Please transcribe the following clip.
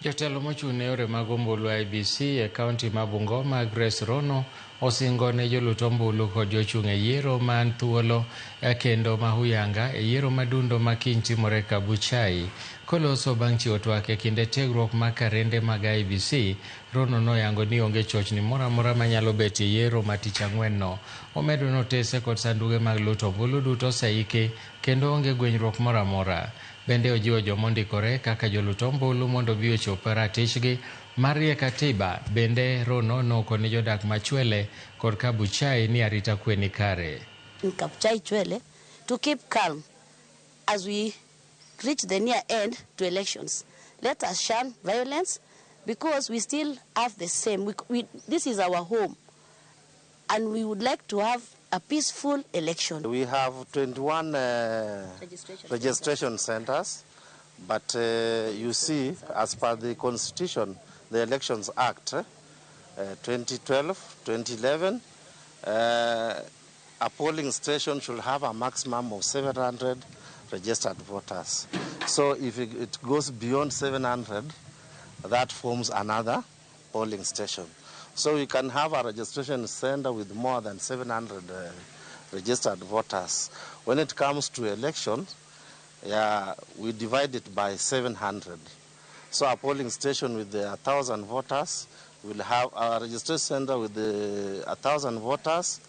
Jotelo mochung' ne yore mag ombulu IEBC e kaunti ma Bungoma, Grace Rono, osingo ne jolut ombulu kod jochung' e yiero man thuolo kendo ma huyanga e yiero madundo ma kiny timore Kabuchai. Koloso bang' chiwo twak e kinde tiegruok mag karende mag IEBC, Rono noyango ni onge chochni moro amora manyalo betie e yiero ma tich ang'wen no. Omedo ni otese kod sanduge mag luto ombulu duto oseiki kendo onge gwenyruok moro amora. Bende ojiwo joma ondikore kaka jolut ombulu mondo obi ochop ratichgi mar rie katiba. Bende Rono nokone jodak ma Chwele kod Kabuchai ni arita kwe ni kare. In Kabuchai Chwele to keep calm as we reach the near end to elections. Let us shun violence because we still have the same. This is our home and we would like to have a peaceful election. We have 21 registration, registration centers, but you see, as per the Constitution, the Elections Act, 2012, 2011, a polling station should have a maximum of 700 registered voters. So if it goes beyond 700, that forms another polling station. So we can have a registration center with more than 700 registered voters. When it comes to elections, we divide it by 700. So a polling station with 1,000 voters will have a registration center with 1,000 voters.